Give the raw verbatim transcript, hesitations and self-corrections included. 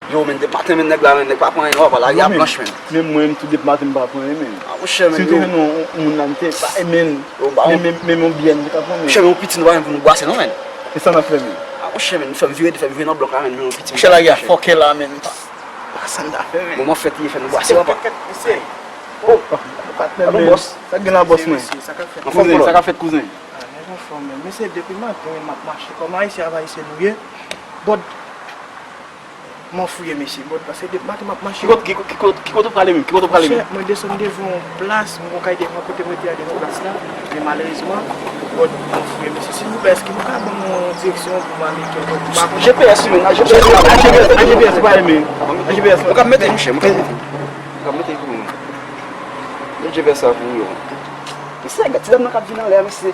Yo, men, depi maten, men, nèg la, men, nèg pa pran anyen, w ap lage a blanch, men. Menm mwen, menm tou, depi maten, m pa pran anyen, men. Ah, monchè, men, si m te jwenn yon, yon moun la, m te, pa, men, yo, ba, si m te jwenn menm yon biyè, m te ka pran, men. Monchè, men, yon pitit, nou pa menm pou nou bwase, non, men. E sa n ap fè, men? Ah, monchè, men, nou fè m vire, fè m vire nan blòk la, men, men, yon pitit. Monchè, lage a fòkè la, men. Pa, pa sa n ta fè, men. Moman fèt li ye, fè nou bwase, papa. Kèt, kèt, mesye. Oh, patnè, men. Sa k gen la, bòs, mwen? Mesye, sa k ap fèt? Kouzen, sa k ap fèt, kouzen? Ah, nèg anfòm, men. Mesye, depi maten, men, m ap mache. Kòm Ayisyen avè Ayisyen nou ye, bòd. M anfouye, mesye, bòd, paske depi maten m ap mache. Ki kot, ki, ki kot, ki kot ou prale menm? Ki kot ou prale menm? Monchè, mwen desann devan yon plas, mwen gon kay devan kote m rete a devan plas la, men malerezman, bòd, m anfouye, mesye. Silvouplè, èske nou ka ban m yon direksyon pou m ale kèlkonk? M pa konn. G P S, wi, men, a G P S, a G P S, a G P S, ou pa renmen? A G P S, ou ka mete, monchè, mwen ka mete. Mwen ka mete pou mwen. Mete G P S la pou ou, yo. Mesye, gad ti dam nan k ap vin anlè a, mesye.